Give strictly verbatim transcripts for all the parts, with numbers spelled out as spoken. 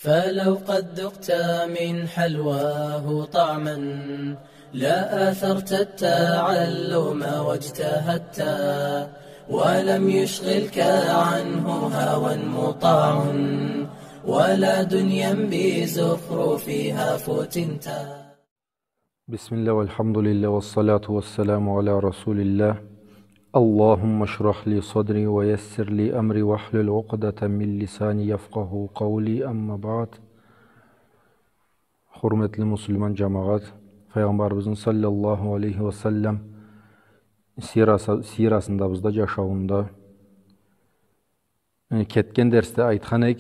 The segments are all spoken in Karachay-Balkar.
فلو قد ذقت من حلواه طعما لآثرت التعلم واجتهدت، ولم يشغلك عنه هوى مطاع ولا دنيا بزخرفها فتنت. بسم الله والحمد لله والصلاة والسلام على رسول الله. اللهم اشرح لي صدري ويسر لي أمري واحلل عقدة من لساني يفقهوا قولي، أما بعد. Хурметли муслиман джамагъат, Файгъамбарыбызны саллаллаху алейхи ва саллам сирасы-, сирасында бизде, джашауунда, э, кетген дерсде айтхан эк,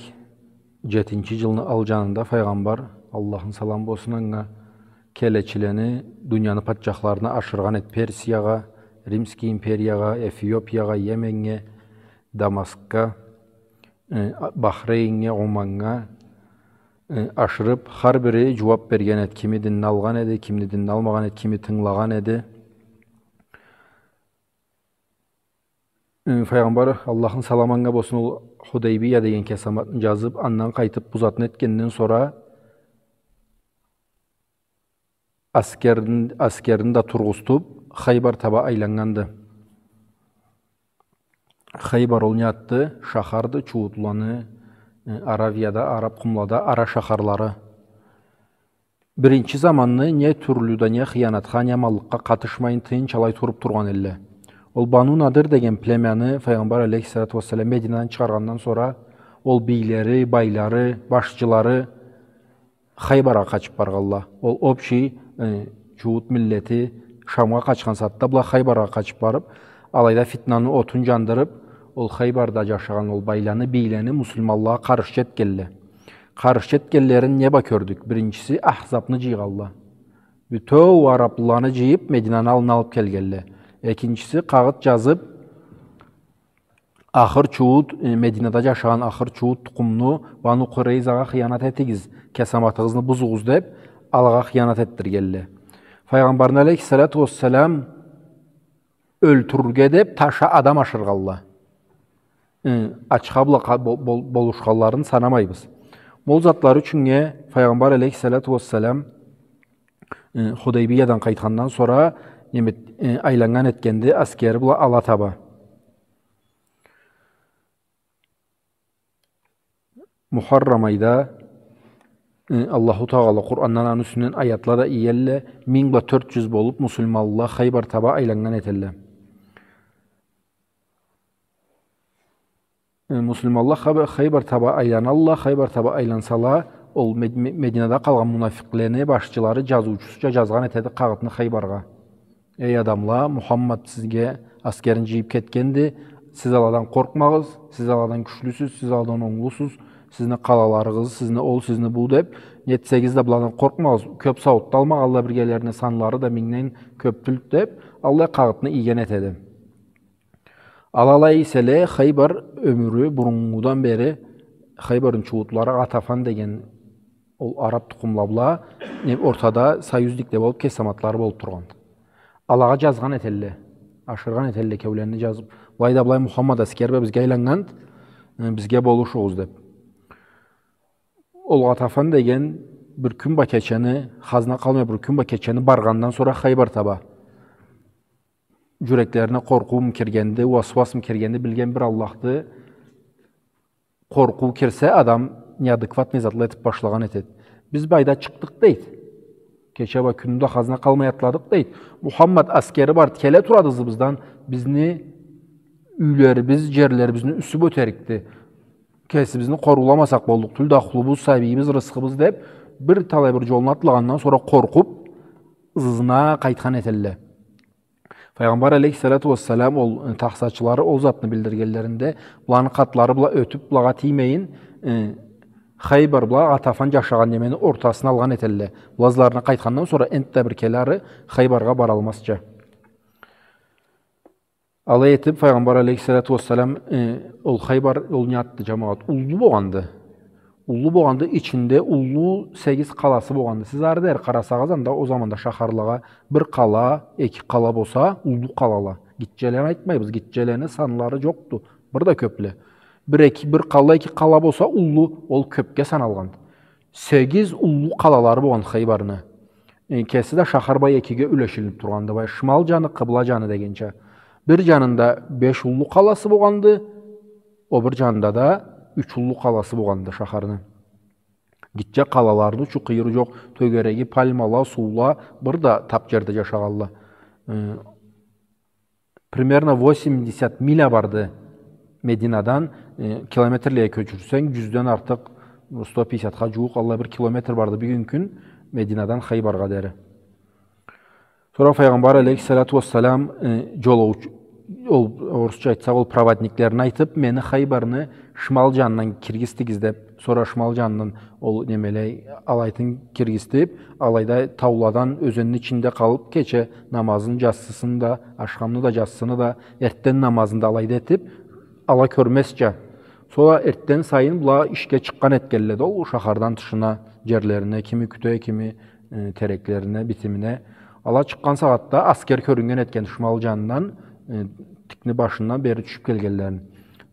джетинчи джылны ал джанында Файгъамбар, Аллахны саламы болсун анга, келечилени дунияны патчахларына ашыргъан эди: Персиягъа, Римский империягъа, Эфиопиягъа, Йеменнге, Дамаскга, э, а-, Бахрейннге, Оманнга, э, ашырыб, хар бири джууаб берген эди. Кими динни алгъан эди, кими динни алмагъан эди, кими тынгылагъан эди. Э, Файгъамбар, Аллахны саламы анга болсун, ол Худайбия деген кесаматны джазыб, андан къайтыб, бу затны этгенден сора, аскерин, аскерин да тургъузтуб, Хайбар таба айланнганды. Хайбар ол не затды? Шахарды, чууутланы, э, Аравияда, араб къумлада ара шахарлары. Биринчи заманны не тюрлю да не хыянатха, не аманлыкъгъа къатышмайын, тынч алай туруб тургъан элле. Ол Бану Надир деген племяны Файгъамбар алейхиссалату уассалам Мединадан чыгъаргъандан сора, ол бийлери, байлары, башчылары Хайбаргъа къачыб баргъанла. Ол общий, э, чуут миллети Шамгъа къачхан сагъатда, была Хайбаргъа къачыб барыб, алайда фитнаны отун джандырыб, ол Хайбарда джашагъан ол байланы, бийлени муслиманлагъа къаршчы этгелле. Къаршчы этгеллерин не бла кёрдюк? Биринчиси, Ахзабны джыйгъалла. Бютеу араблыланы джыйыб, Мединаны аллына алыб келгелле. Экинчиси, къагъыт джазыб, ахыр чуут, э, Мединада джашагъан ахыр чуут тукъумну, Бану Къурайзагъа хыянат этигиз, кесаматыгъызны бузугъуз деб, алагъа хыянат этдиргелле. Файгъамбарны алейхиссалату уассалам ёлтюрюрге деб, таша адам ашыргъалла. Э, ачха бла къа-, бол-, бол-, болушханларын санамайбыз. Ол затлары ючюннге Файгъамбар алейхиссалату уассалам, э, Худайбиядан къайтхандан сора, неме, э, айланнган этгенди аскери бла ала таба. Мухаррам айда, э, Аллаху Тагъала Къурандан аны юсюнден аятла да иелле, минг бла тёрт джюз болуб, муслиманла Хайбар таба айланнган этелле. Э, муслиманла Хаб-, Хайбар таба айланалла, Хайбар таба айлансала, ол Мед-, Ме-, Мединада къалгъан мунафикълени башчылары джазыучусуча джазгъан этеди къагъытны Хайбаргъа. Эй адамла, Мухаммад сизге аскерин джыйыб кетгенди, сиз аладан къоркъмагъыз, сиз аладан кючлюсюз, сиз аладан онглусуз, сизни къалаларыгъыз, сизни ол, сизни бу деб, нетсегиз да быладан къоркъмагъыз, кёб сауут да алмагъалла биргелерине, санлары да мингден кёб тюлдю деб, аллай къагъытны ийген этеди. Ала алай эселе, Хайбар ёмюрю, буруннгудан бери Хайбарны чууутлары Гъатафан деген ол араб тукъумла бла, не, ортада союзник да болуб, кесаматлары болуб тургъан. Алагъа джазгъан этелле, ашыргъан этелле кеулени джазыб. Былай да былай Мухаммад аскер бла бизге айланнган, э, бизге болушугъуз деб. Ол Гъатафан деген бир кюн бла кечени, хазна къалмай бир кюн бла кечени баргъандан сора Хайбар таба джюреклерине къоркъууму киргенди, уасуасмы киргенди, билген бир Аллахды. Къоркъуу кирсе, адам неадекватный затла этиб башлагъан этеди. Биз былайда чыкъдыкъ, дейди. Кече бла кюнню да хазна къалмай атладыкъ, дейди. Мухаммад аскери барды, келе турады ызыбыздан, бизни юйлерибиз, джерлерибизни юсю бла ётерикди. Кесибизни къоруламасакъ боллукъ тюлдю, ахлубуз, сабийибиз, рысхыбыз деб, бир талай бир джолну атлагъандан сора къоркъуб, ызына къайтхан этелле. Файгъамбар алейхиссалату уассалам ол, э, тахсачылары ол затны билдиргенлеринде, быланы къатлары бла ётюб, былагъа тиймейин, э, Хайбар бла Гъатафан джашагъан немени ортасына алгъан этелле. Была ызларына къайтхандан сора энтда бир келе ары Хайбаргъа баралмазча. Алай этиб, Файгъамбар алейхиссалату уассалам, э, ол Хайбар, ол не затды, джамагъат, уллу болгъанды. Уллу болгъанды, ичинде уллу сегиз къаласы болгъанды. Сиз ары дери къарасагъыз, анда ол заманда шахарлагъа бир къала, эки къала болса, уллу къалала. Гитчелени айтмайбыз, гитчелени санлары джокъду. Бир да кёбле. Бир эки, бир къала, эки къала болса, уллу, ол кёбге саналгъанды. Сегиз уллу къалалары болгъан Хайбарны. Э, кеси да шахар бай экиге юлешилип тургъанды. Бай, шимал джаны, къыбла джаны дегенча. Бир джанында беш уллу къаласы болгъанды, о бир джанында да юч уллу къаласы болгъанды шахарны. Гитче къалаларыны учу-къыйыры джокъ, тёгереги пальмала, суула, бир да тап джерде джашагъанла. Э, Примерно восемьдесят миля барды Мединадан, э, километрлеге кёчюрсенг, джюзден артыкъ, сто пятьдесятха джууукъ, аллай бир километр барды бюгюн кюн Мединадан Хайбаргъа дери. Сора Файгъамбар алейхиссалату уассалам, э, джолоуч-, ол, орусча айтсакъ, ол проводниклерине айтып, мени Хайбарны шимал джанындан киргизтигиз деп, сора шимал джанындан ол немелей алайтын киргизтип, алайда тауладан ёзенни ичинде къалып, кече намазын, джассысын да, ашхамны да, джассыны да, эртден намазын да алайда этип, ала кёрмезча. Сора эртден сайын была ишге чыкъгъан этгенле да ол шахардан тышына, джерлерине, кими кюте, кими, э, тереклерине, битимине. Ала чыкъгъан сагъатда аскер кёрюннген этген шимал джанындан, э, тикни башындан бери тюшюп келгенлерин.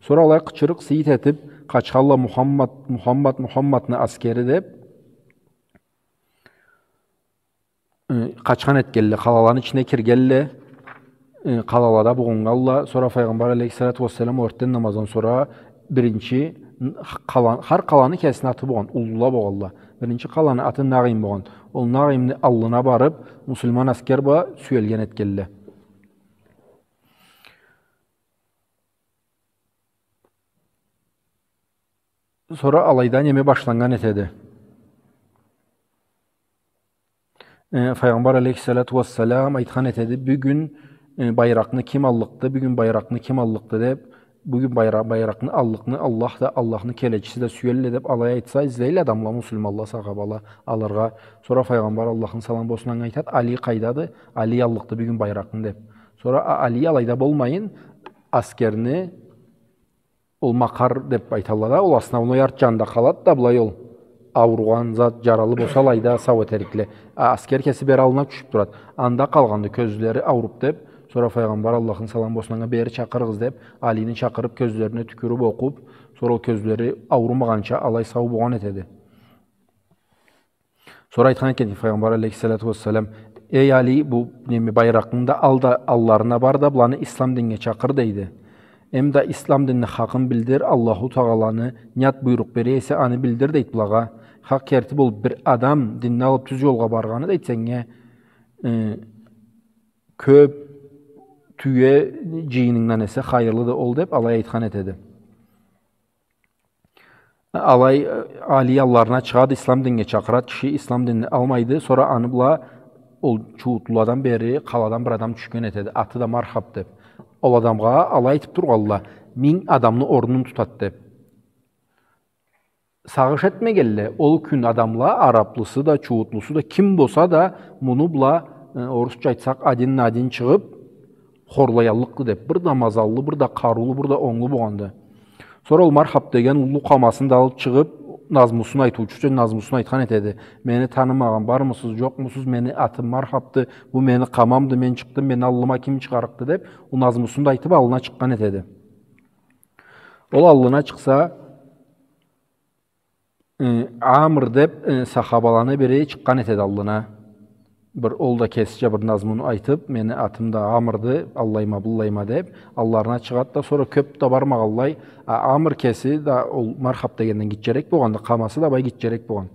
Сора алай къычырыкъ-сыйыт этип, къачханла: «Мухаммад, Мухаммад, Мухаммадны аскери», — деп, э, къачхан этгенле, къалаланы ичине киргенле, э, къалалада бугъуннганла. Сора Файгъамбар алейхиссалату уассалам ол эртден намаздан сора биринчи н-, къала-, хар къаланы кесини аты болгъан, уллула болгъанла. Биринчи къаланы аты Нагъим болгъан. Ол Нагъимни аллына барып, муслиман аскер бла сюелген этгенле. Сора алайда неме башланнган этеди. Э, Файгъамбар алейхиссалату уассалам айтхан этеди: «Бюгюн, э, байракъны ким аллыкъды, бюгюн байракъны ким аллыкъды?» — деп, «Бюгюн байра-, байракъны аллыкъны Аллах да, Аллахны келечиси да сюелле», — деп алай айтса, излейле адамла, муслиманла, сахабала алыргъа. Сора Файгъамбар, Аллахны саламы болсун анга, айтат: «Али къайдады? Али аллыкъды бюгюн байракъны», — деп. Сора а-, Али алайда болмайын, аскерни ол макъар деп айталла да, ол основной арт джанында къалат да, былай ол ауругъан зат, джаралы болса, алайда сау этерикле. А аскер кеси бери аллына тюшюп турат. Анда къалгъанды, кёзлери ауруп деп, сора Файгъамбар, Аллахны саламы болсун анга, бери чакъырыгъыз деп, Алини чакъырып, кёзлерине тюкюрюп, окъуп, сора ол кёзлери аурумагъанча алай сау болгъан этеди. Сора айтхан экен Файгъамбар алейхиссалату уассалам: «Эй Али, бу неме, байракъны да ал да, алларына бар да, буланы ислам динге чакъыр», — дейди. «Эм да ислам динни хакъын билдир, Аллаху Тагъаланы не зат буйрукъ бере эсе, аны билдир», — дейт булагъа. «Хакъ керти болуп бир адам динни алып тюз джолгъа баргъаны, — дейт, — сеннге, э, кёп тюе джыйынынгдан эсе хайырлыды ол», — деп алай айтхан этеди. Алай, э, Али алларына чыгъады, ислам динге чакъырат, киши ислам динни алмайды, сора аны бла ол чууутлуладан бери къаладан бир адам тюшген этеди, аты да Мархаб деп. Ол адамгъа алай айтып тургъанла: «Минг адамны орнун тутат», — деп. Сагъыш этмегенле, ол кюн адамла, араплысы да, чууутлусу да, ким болса да, муну бла, э, орусча айтсакъ, один на один чыгъып, хорлаяллыкъды деп, бир да мазаллы, бир да къарыулу, бир да онглу болгъанды. Сора ол Мархаб деген уллу къамасын да алып чыгъып, назмусун айтыучу ючюн назмусун айтхан этеди. «Мени танымагъан бармысыз, джокъмусуз? Мени атым Мархабды, бу мени къамамды, мен чыкъдым, мени аллыма ким чыгъарыкъды?» — деп, ол назмусун да айтып, аллына чыкъгъан этеди. Ол аллына чыкъса, Э, Амр деп, э, сахабаланы бири чыкъгъан этеди аллына. Бир ол да кесича бир назмуну айтып, «Мени атым да Амрды, аллайма, быллайма», — деп, алларына чыгъат да, сора кёп да бармагъанлай, а, Амр кеси да ол Мархаб дегенден гитчерек болгъанды, къамасы да бай гитчерек болгъан.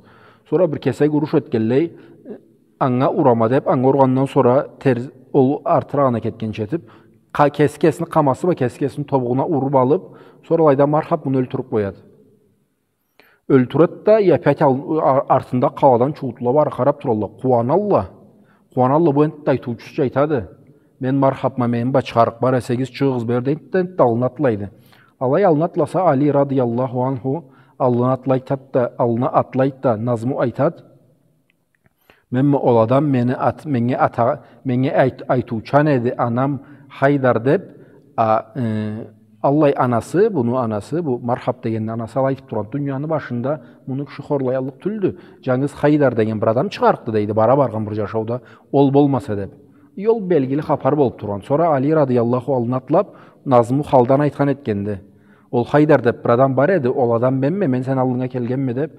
Сора бир кесек уруш этгенлей, э, анга урама деп, анга ургъандан сора терс, ол артырагъына кетгенча этип, къа-, кеси кесини къамасы бла кеси кесини тобугъуна уруп алып, сора алайда Мархаб муну ёлтюрюп къояды. Ёлтюрет да, и опять ал-, ар-, артында къаладан чууутлула бары къарап туралла. Къууаналла. Къууаналла, бу энтда айтыучусуча айтады: «Мен Мархабма, мени бла чыгъарыкъ бар эсегиз, чыгъыгъыз бери», — дейт да, энтда аллына атлайды. Алай аллына атласа, Али радыяллаху анху аллына атлайт да, аллына атлайт да, назму айтат. Менме ол адам, мени ат-, меннге ата-, меннге айт-, айтыучан эди анам Хайдар деп, а, э, аллай анасы, буну анасы, бу Мархаб дегенни анасы алай айтып тургъан: «Дунияны башында муну киши хорлаяллыкъ тюлдю. Джангыз Хайдар деген бир адам чыгъарыкъды», — дейди, бара баргъан бир джашауда, «ол болмаса», — деп. И ол белгили хапар болуп тургъан. Сора Али радыяллаху аллына атлап, назму халдан айтхан этгенди. «Ол Хайдар деп бир адам бар эди, ол адам менме, мен сени аллынга келгенме», — деп.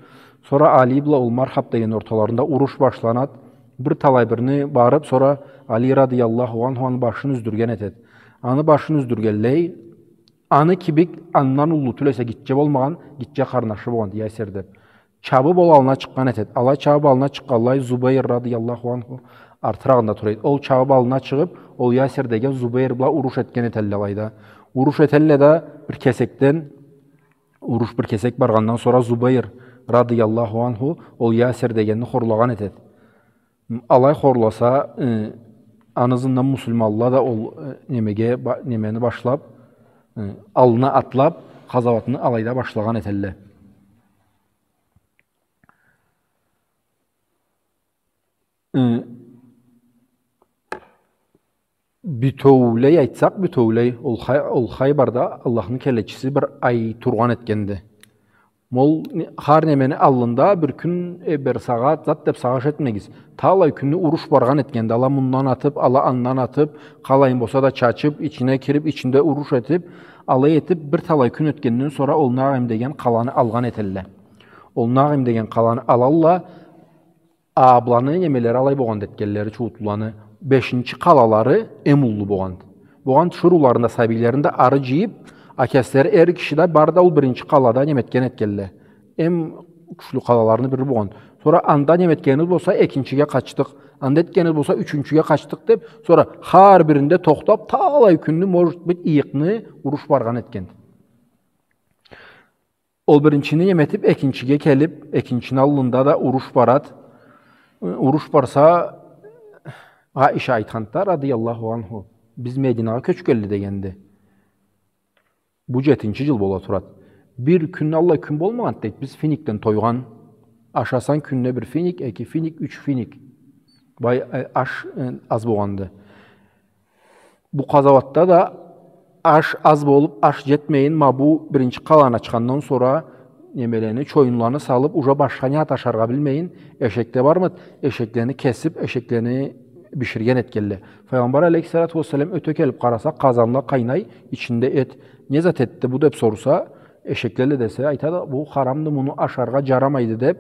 Сора Али бла Умар хап деген орталарында уруш башланат. Бир талай бирини барып, сора Али радыяллаху анху аны башын юздюрген этет. Аны башын юздюргенлей, аны кибик андан уллу тюл эсе гитче болмагъан, гитче къарнашы болгъан, Ясир деп. Чабып ол аллына чыкъгъан этет. Алай чабып аллына чыкъгъанлай Зубейр радыяллаху анху артырагъында тура эди. Ол чабып аллына чыгъып, ол Ясир деген Зубейр бла уруш этген этелле алайда. Уруш этелле да бир кесекден, уруш бир кесек баргъандан сора Зубейр радыяллаху анху ол Ясир дегенни хорлагъан этет. Алай хорласа, э, аны ызындан муслиманла да ол, э, немеге, ба-, немени башлап, э, аллына атлап, къазауатны алайда башлагъан этелле. Э, бютеулей айтсакъ, бютеулей, ол Хай-, ол Хайбарда Аллахны келечиси бир ай тургъан этгенди. Ол не-, хар немени аллында бир кюн, э, бир сагъат, зат деп сагъыш этмегиз. Талай кюнню уруш баргъан этгенди. Ала мындан атып, ала андан атып, къалайын болса да чачып, ичине кирип, ичинде уруш этип, алай этип, бир талай кюн ётгенден сора ол Нагъим деген къаланы алгъан этелле. Ол Нагъим деген къаланы алалла, а быланы немелери алай болгъанды этгенлери, чууутлуланы, бешинчи къалалары эм уллу болгъанды. Болгъан тиширыуларын да, сабийлерин да ары джыйып, а кеслери эр киши да бары да ол биринчи къалада неметген этгенле. Эм кючлю къалаларыны бири болгъанды. Сора анда неметгенибиз болса, экинчиге къачдыкъ, анда этгенибиз болса, ючюнчюге къачдыкъ деп, сора хар биринде тохтап, талай кюнню, может быть, ыйыкъны уруш баргъан этгенди. Ол биринчини неметип, экинчиге келип, экинчини аллында да уруш барат. Уруш барса, Аиша айтханды да, радыяллаху анху, биз Мединагъа кёчгенли дегенди. Бу джетинчи джыл бола турат. Бир кюн, аллай кюн болмагъанды, дейди, биз финикден тойгъан. Ашасанг кюнде бир финик, эки финик, юч финик. Бай, э, аш, э, аз болгъанды. Бу къазауатда да аш аз болуп, аш джетмейин, ма бу биринчи къаланы ачхандан сора немелени, чоюнланы салып, уже башха не зат ашаргъа билмейин, эшек да бармыды, эшеклени кесип, эшеклени биширген этгенле. Файгъамбар алейхиссалату уассалам ёте келип къараса, къазанла къайнай, ичинде эт. Не зат этди бу деп сорса, эшекле десе, айтады, бу харамды, муну ашаргъа джарамайды деп,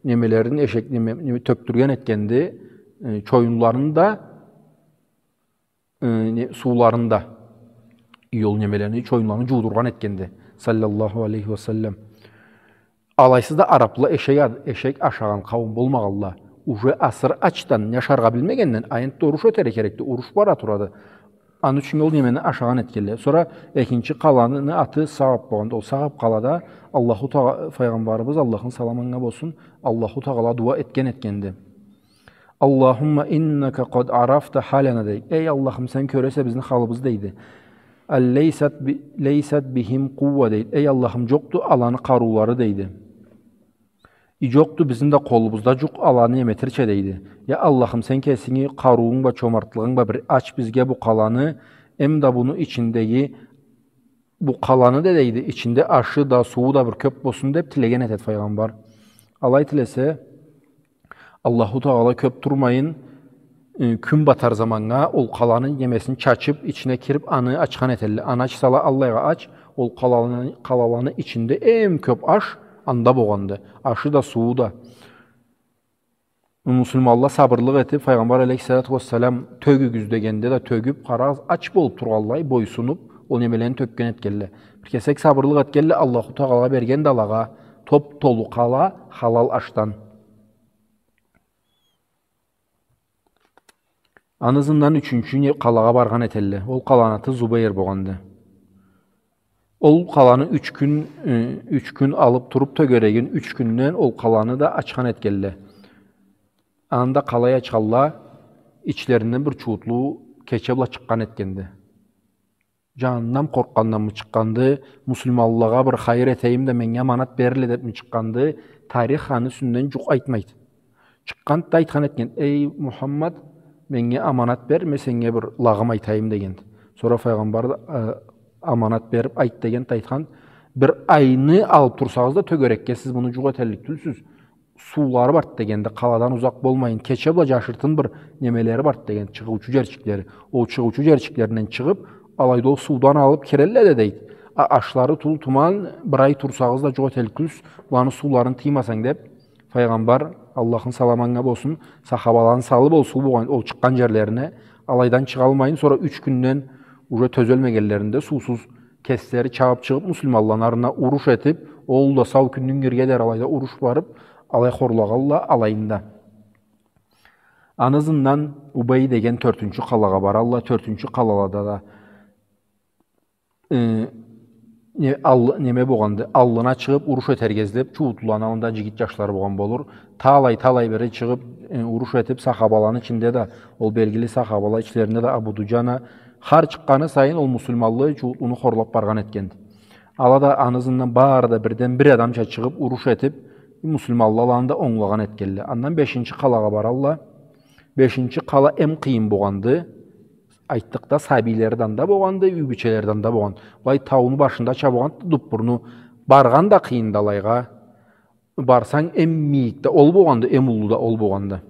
немелерин эшек, неме, неме, тёкдюрген этгенди, э, чоюнларын да, э, не, сууларын да, ол немелени, чоюнларын джуудургъан этгенди, саллаллаху алейхи ва саллам. Алайсыз да арапла эшек а-, эшек ашагъан къауум болмагъанла. Уже асыры ачдан, не ашаргъа билмегенден, а энтда уруш ётерге керекди, уруш бара турады. Аны ючюн ол немени ашагъан этгенле. Сора экинчи къаланы аты Сагъаб болгъанды. Ол Сагъаб къалада Аллаху Тагъа-, Файгъамбарыбыз, Аллахны саламы анга болсун, Аллаху Тагъала дуа этген этгенди. «Аллахумма иннака къад арафта халана», — дейди. «Эй Аллахым, сен кёресе бизни халыбызны», — дейди. «Ал лейсат би-, лейсат бихим къууа», — дейди. «Эй Аллахым, джокъду аланы къарыулары», — дейди. «И джокъду бизни да къолубузда джукъ аланы неметирча», — дейди. «Я Аллахым, сен кесинги къарыуунг бла, чомартлыгъынг бла бир ач бизге бу къаланы, эм да муну ичиндеги, бу къаланы да», — дейди, «ичинде ашы да, сууу да бир кёп болсун», — деп тилеген этет Файгъамбар. Алай тилесе, Аллаху Тагъала кёп турмайын, э, кюн батар заманнга ол къаланы немесин чачып, ичине кирип, аны ачхан этелле. Аны ачсала, аллайгъа ач, ол къаланы, къалаланы ичинде эм кёп аш анда болгъанды. Ашы да, сууу да. Муслиманла сабырлыкъ этип, Файгъамбар алейхиссалату уассалам, «Тёгюгюз», — дегенде да тёгюп, къарагъыз, ач болуп тургъанлай, бойсунуп, ол немелени тёкген этгенле. Бир кесек сабырлыкъ этгенле, Аллаху Тагъала берген да алагъа топ-толу къала, халал ашдан. Аны ызындан ючюнчю не-, къалагъа баргъан этелле. Ол къаланы аты Зубейр болгъанды. Ол къаланы юч кюн, э, юч кюн алып туруп тёгерегин, юч кюнден ол къаланы да ачхан этгенле. Анда къалай ачханла, ичлеринден бир чууутлу кече бла чыкъгъан этгенди. Джанындан къоркъгъанданмы чыкъгъанды, муслиманлагъа бир хайыр этейим да, меннге аманат берирле депми чыкъгъанды, тарих аны юсюнден джукъ айтмайды. Чыкъгъанды да айтхан этген: «Эй, Мухаммад, меннге аманат бер, мен сеннге бир лагъым айтайым», — дегенди. Сора Файгъамбар да, э, аманат берип, «Айт», — дегенди, айтхан: «Бир айны алып турсагъыз да тёгерекге, сиз муну джукъ этерлик тюлсюз. Суулары барды», — дегенди, «къаладан узакъ болмайын. Кече бла джашыртын бир немелери барды», — дегенди, «чыгъыучу джерчиклери. Ол чыгъыучу джерчиклеринден чыгъып, алайда ол суудан алып кирелле да», — дейди. «А ашлары тулу туман, бир ай турсагъыз да джукъ этерлик тюлсюз, буланы сууларын тыймасанг», — деп, Файгъамбар, Аллахны саламы анга болсун, сахабаланы салып ол суу болгъан, ол чыкъгъан джерлерине, алайдан чыгъалмайын, сора юч кюнден уже тёзелмегенлеринде суусуз кеслери чабып чыгъып, муслиманланы арына уруш этип, ол да сау кюнню ингирге дери алайда уруш барып, алай хорлагъалла алайында. Аны ызындан Убей деген тёртюнчю къалагъа баралла, тёртюнчю къалалада да э, не-, ал-, неме болгъанды, аллына чыгъып, уруш этерге излеп, чууутлуланы аллында джигит джашлары болгъан болур. Талай, талай бири чыгъып, э, уруш этип, сахабаланы ичинде да, ол белгили сахабала ичлеринде да Абу Дуджана, хар чыкъгъаны сайын ол муслиманлы чууутлуну хорлап баргъан этгенди. Ала да аны ызындан бары да бирден бир адамча чыгъып, уруш этип, муслиманлыланы да онглагъан этгелле. Андан бешинчи къалагъа баралла. Бешинчи къала эм къыйын болгъанды. Айтдыкъ да, сабийлерден да болгъанды, юй бийчелерден да болгъанды. Былай тауну башындача болгъанды, дуппурну. Баргъан да къыйынды алайгъа. Барсанг, эм мийик да ол болгъанды, эм уллу да ол болгъанды.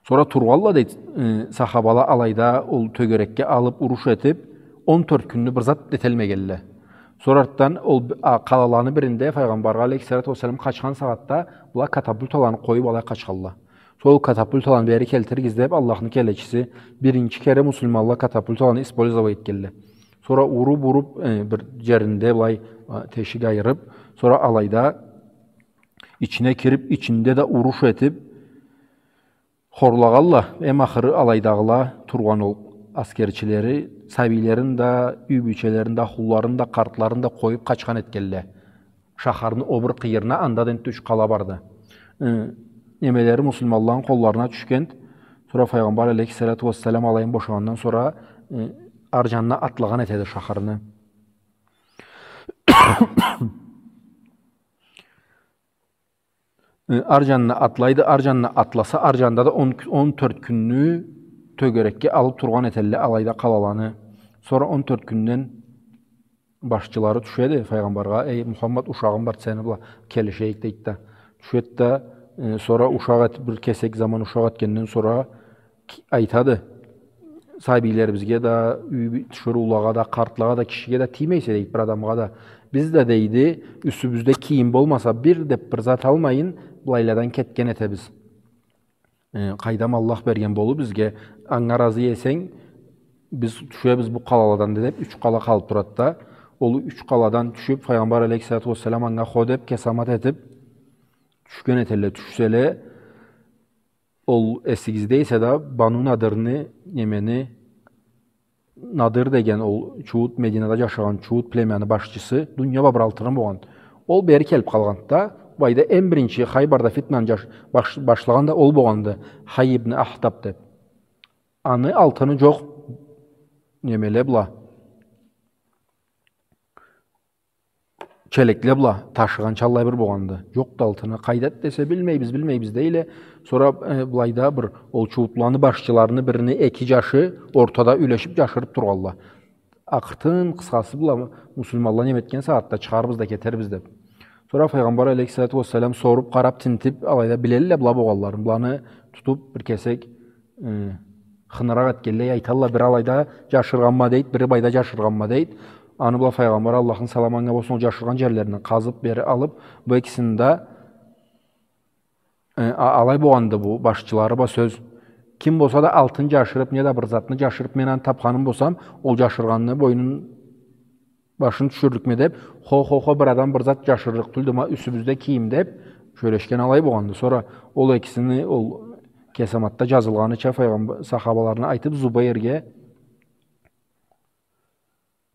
Сора тургъалла, дейди, э, сахабала алайда ол тёгерекге алып, уруш этип, он тёрт кюнню бир зат этелмегелле. Сора артдан ол б-, а, къалаланы биринде Файгъамбаргъа алейхиссалату уассалам къачхан сагъатда была катапульталаны къоюп алай къачхалла. Сол катапульталаны бери келтиригиз деп, Аллахны келечиси, биринчи кере муслиманла катапульталаны использовать этгелле. Сора уруп-уруп, э, бир джеринде былай, э, тешик айырып, сора алайда ичине кирип, ичинде да уруш этип, хорлагъалла. Эм ахыры алайдагъыла тургъан ол аскерчилери, сабийлерин да, юй бийчелерин да, ахлуларын да, къартларын да къоюп къачхан этгелле. Шахарны о бир къыйырына, анда да энтда юч къала барды. Э, немелери муслиманланы къолларына тюшгенди. Сора Файгъамбар алейхиссалату уассалам алайын бошагъандан сора, э, ар джанына атлагъан этеди шахарны. Э, ар джанына атлайды, ар джанына атласа, ар джанында да он, он тёрт кюнню тёгерекге алып тургъан этелле алайда къалаланы. Сора он тёрт кюнден башчылары тюшеди Файгъамбаргъа: «Эй, Мухаммад, ушагъым барды сени бла, келишейик», — дейди да. Тюшеди да, э, сора ушакъ эт-, бир кесек заман ушакъ этгенден сора ки-, айтады: «Сабийлерибизге да, юй би-, тиширыулагъа да, къартлагъа да, кишиге да тиймейсе, — дейди, — бир адамгъа да. Биз да, — дейди, — юсюбюзде кийим болмаса, бир да бир зат алмайын, былайладан кетген этебиз. Э, къайдам, Аллах берген болур бизге, анга разы эсенг, биз тюшебиз бу къалаладан», — деп, юч къала къалып турады да. Ол юч къаладан тюшюп, Файгъамбар алейхиссалату уассалам анга хо деп, кесамат этип, тюшген этелле. Тюшселе, ол эсигизде эсе да, Бану Надырны, немени, Надыр деген ол чуут, Мединада джашагъан чуут племяны башчысы, дуния бла бир алтыны болгъан. Ол бери келип къалгъанды да, былайда эм биринчи Хайбарда фитнаны джаш-, баш-, башлагъан да ол болгъанды, Хай ибн Ахтаб деп. Аны алтыны джокъ, немеле бла, челекле бла ташыгъанча аллай бир болгъанды. Джокъду алтыны. Къайдады десе, «Билмейбиз, билмейбиз», — дейле. Сора, э, былайда бир ол чуутланы башчыларыны бирини эки джашы ортада юлешип джашырып тургъалла. Акъыртын, къысхасы бла, муслиманла неме этген сагъатда чыгъарбыз да кетербиз деп. Сора Файгъамбар алейхиссалату уассалам соруп, къарап, тинтип, алайда билелле была болгъанларын. Быланы тутуп, бир кесек, э, хыныракъ этгенлей, айталла, бири алайда джашыргъанма дейди, бири былайда джашыргъанма дейди. Аны бла Файгъамбар, Аллахны саламы анга болсун, ол джашыргъан джерлеринден къазып бери алып, бу экисини да, э, а-, алай болгъанды бу башчылары бла сёз. Ким болса да алтын джашырып, не да бир затны джашырып, мен аны тапханым болсам, ол джашыргъанны бойнун башын тюшюрлюкме деп, хо, хо, хо, бир адам бир зат джашырлыкъ тюлдю, ма, юсюбюзде кийим деп, сёлешген алай болгъанды. Сора ол экисини, ол кесаматда джазылгъаныча, файгъамб-, сахабаларына айтып, Зубейрге,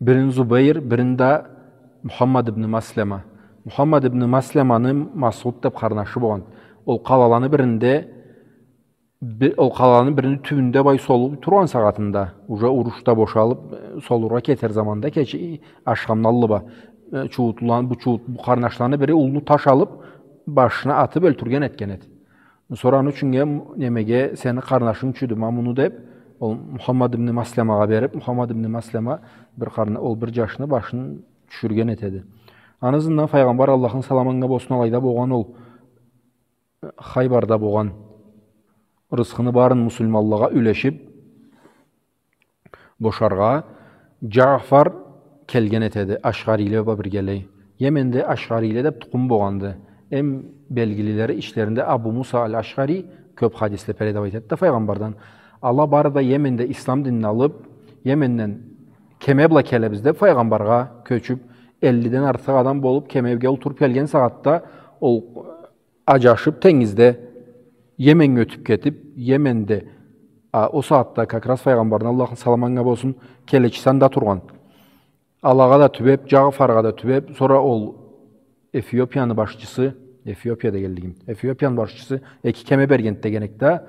бирин Зубейр, бирин да Мухаммад ибн Маслама. Мухаммад ибн Масламаны Масуд деп къарнашы болгъан. Ол къалаланы биринде би-, ол къаланы бирини тюбюнде бай солуп тургъан сагъатында, уже уруш да бошалып, э, солургъа кетер заманда, кече ашхамны аллы бла, э, чуутлуланы, бу чуут-, бу къарнашланы бири уллу таш алып, башына атып ёлтюрген этген эди. Сора аны ючюннге, немеге, сени къарнашынг ючюндю ма муну деп, ол Мухаммад ибн Масламагъа берип, Мухаммад ибн Маслама бир къарна-, ол бир джашны башын тюшюрген этеди. Аны ызындан файгъамбар, Аллахны саламы анга болсун, алайда болгъан ол Хайбарда болгъан рызкъыны барын муслиманлагъа юлешип бошаргъа Джафар келген этеди, ашъариле бла биргелей. Йеменде ашъариле деп тукъум болгъанды. Эм белгилилери ичлеринде Абу Муса аль-Ашъари кёп хадисле передавать этди да файгъамбардан. Ала бары да Йеменде ислам динни алып, Йеменден кеме бла келебиз деп файгъамбаргъа кёчюп, эллиден артыкъ адам болуп, кемеге олтуруп келген сагъатда ол аджашып, тенгизде Йеменге ётюп кетип, Йеменде, а, ол сагъатда как раз файгъамбарны, Аллахны саламы анга болсун, келечиси анда тургъан. Алагъа да тюбеп, Джафаргъа да тюбеп, сора ол Эфиопияны башчысы, Эфиопия дегенлигим, Эфиопияны башчысы эки кеме берген деген эди да,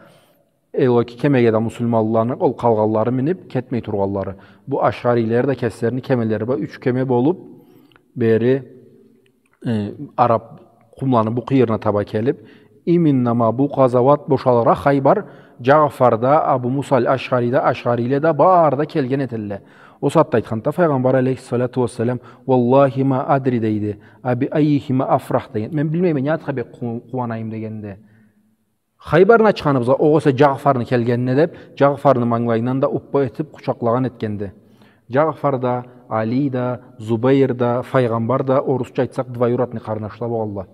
э, ол эки кемеге да муслиманланы ол къалгъанлары минип, кетмей тургъанлары. Бу ашъариле да кеслерини кемелери бла юч кеме болуп, бери, э, араб къумланы бу къыйырына таба келип, именно ма бу къазауат бошалыргъа Хайбар, Джафар да, Абу Муса аль-Ашъари да, ашъариле да, бары да келген этелле. Ол сагъатда айтханды файгъамбар алейхиссалату уассалам: «Уаллахи ма адри», — дейди. «Аби аййихима афрах», — деген. «Мен билмейме, не затха бек къу-, къууанайым», — дегенди. «Хайбарны ачханыбызгъа, огъесе Джафарны келгенине», — деп, Джафарны манглайындан да уппа этип къучакълагъан этгенди. Джафар да, Али да, Зубейр да, файгъамбар да, орусча айтсакъ, двоюродный къарнашла болгъанла.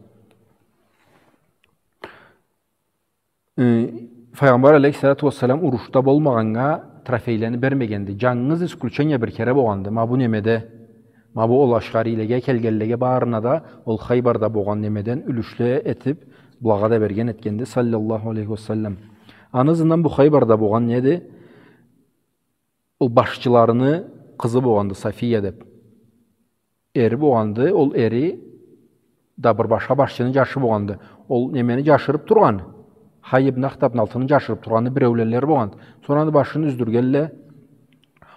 Э, файгъамбар алейхиссалату уассалам урушда болмагъаннга трофейлени бермегенди. Джангыз исключение бир кере болгъанды. Ма бу немеде, ма бу ол ашъарилеге келгенлеге барына да ол Хайбарда болгъан немеден юлюшле этип, булагъа да берген этгенди, саллаллаху алейхи уа саллам. Аны ызындан бу Хайбарда болгъан неди? Ол башчыларыны къызы болгъанды, Сафия деп. Эри болгъанды, ол эри да бир башха башчыны джашы болгъанды. Ол немени джашырып тургъан, Хай ибн Ахтабны алтынын джашырып тургъаны биреулелле болгъанды. Сора аны башын юздюргенле,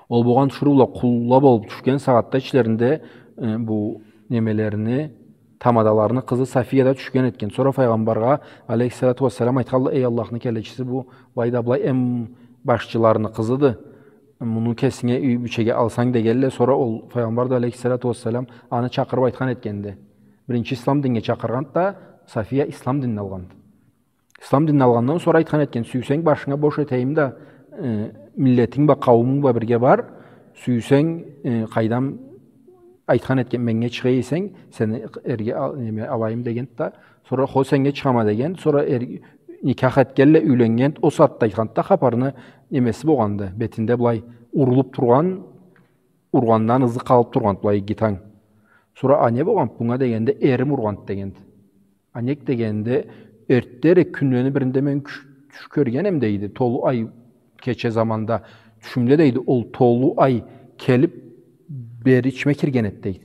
ол болгъан тиширыула къулла болуп тюшген сагъатда ичлеринде, э, бу немелерини, тамадаларыны къызы Сафия да тюшген этген. Сора файгъамбаргъа алейхиссалату уассалам айтханла: «Эй Аллахны келечиси, бу былай да былай эм башчыларыны къызыды. Муну кесинге юй бийчеге алсанг», — дегенле. Сора ол файгъамбар да алейхиссалату уассалам аны чакъырып айтхан этгенди. Биринчи ислам динге чакъыргъанды да, Сафия ислам динни алгъанды. Ислам динни алгъандан сора айтхан этген: «Сюйсенг, башынга бош этейим да, э, миллетинг бла, къауумунг бла бирге бар. Сюйсенг, э, къайдам», — айтхан этген, «меннге чыгъа эсенг, сени эрге ал-, неме, алайым», — дегенди да. Сора: «Хо, сеннге чыгъама», — деген. Сора эр-, никях этгенле, юйленген. Ол сагъатда айтханды да хапарны, немеси болгъанды, бетинде былай урулуп тургъан, ургъандан ызы къалып тургъанды былай иги танг. Сора: «А не болгъанды бунга?» — дегенде: «Эрим ургъанды», — дегенди. «А нек?» — дегенде: «Эртдерек кюнлени биринде мен кюш-, тюш кёргенем, — дейди, — толу ай кече заманда. Тюшюмде, — дейди, — ол толу ай келип, бери ичиме кирген эди», — дейди.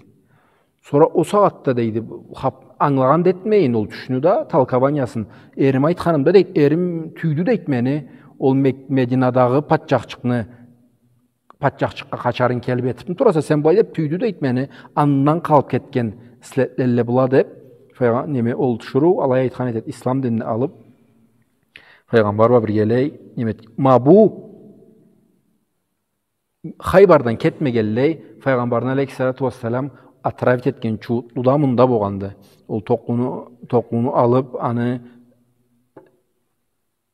Сора ол сагъатда, — дейди, — хап-, ангылагъан да этмейин ол тюшню да, толкованиясын. Эрим айтханымда, — дейди, — эрим тюйдю, — дейди, — мени, ол Мек-, Мединадагъы патчахчыкъны, патчахчыкъгъа къачарынг келип этипми тураса сен былай деп, тюйдю, — дейди, — мени, андан къалып кетген следлелле была», — деп, файгъа-, неме, ол тиширыу алай айтхан этеди, ислам динни алып, файгъамбар бла биргелей, неме эт-, ма бу Хайбардан кетмегенлей, файгъамбарны алейхиссалату уассалам отравить этген чууутлу да мында болгъанды. Ол токълуну, токълуну алып, аны,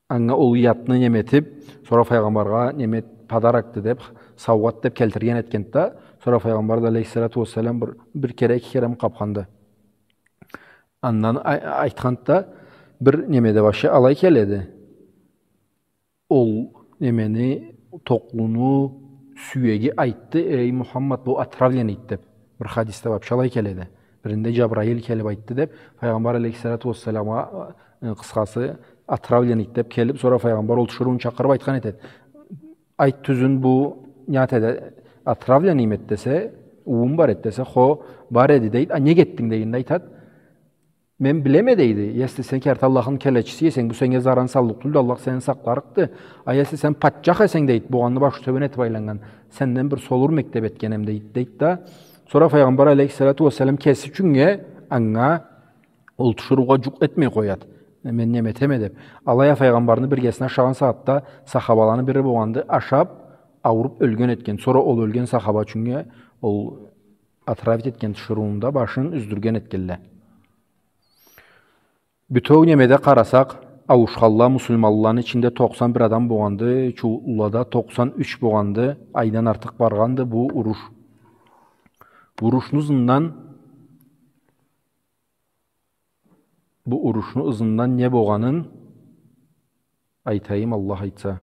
анга ол ятны неме этип, сора файгъамбаргъа неме эт-, подарокду деп, саугъат деп келтирген этгенди да, сора файгъамбар да алейхиссалату уассалам бир, бир кере, эки кереми къапханды. Андан ай-, айтханды да, бир немеде башы алай келеди. Ол немени, токълуну сюеги айтды: «Эй Мухаммад, бу отравленныйди», — деп. Бир хадисде вообще алай келеди. Биринде Джабраил келип айтды деп, файгъамбар алейхиссалату уассаламгъа, э, къысхасы, отравленныйди деп келип, сора файгъамбар ол тиширыуну чакъырып айтхан этеди: «Айт тюзюн, бу не зат эди, отравленныйми эди?» — десе, «Уууум бар эди», — десе, «Хо, бар эди», — дейди. «А нек этдинг?» — дегенде айтады: «Мен билеме, — дейди, — если сен керти Аллахны келечиси эсенг, бу сеннге заран саллыкъ тюлдю, Аллах сени сакъларыкъды. А если сен патчах эсенг, — дейди, — бу аны башы тёбен этип айланнган, сенден бир солур мектеп этгенем», — дейди, дейди да. Сора файгъамбар алейхиссалату уассалам кеси ючюннге анга ол тиширыугъа джукъ этмей къояды. «Мен неме этеме», — деп. Алай а файгъамбарны биргесине ашагъан сагъатда сахабаланы бири болгъанды, ашап, ауруп ёлген этген. Сора ол ёлген сахаба ючюннге ол отравить этген тиширыуну да башын юздюрген этгенле. Бютеу немеде къарасакъ, ауушханла муслиманланы ичинде токъсан бир адам болгъанды, чууутлулада токъсан юч болгъанды, айдан артыкъ баргъанды бу уруш. Бу урушну ызындан бу урушну ызындан не богъанын айтайым, Аллах айтса.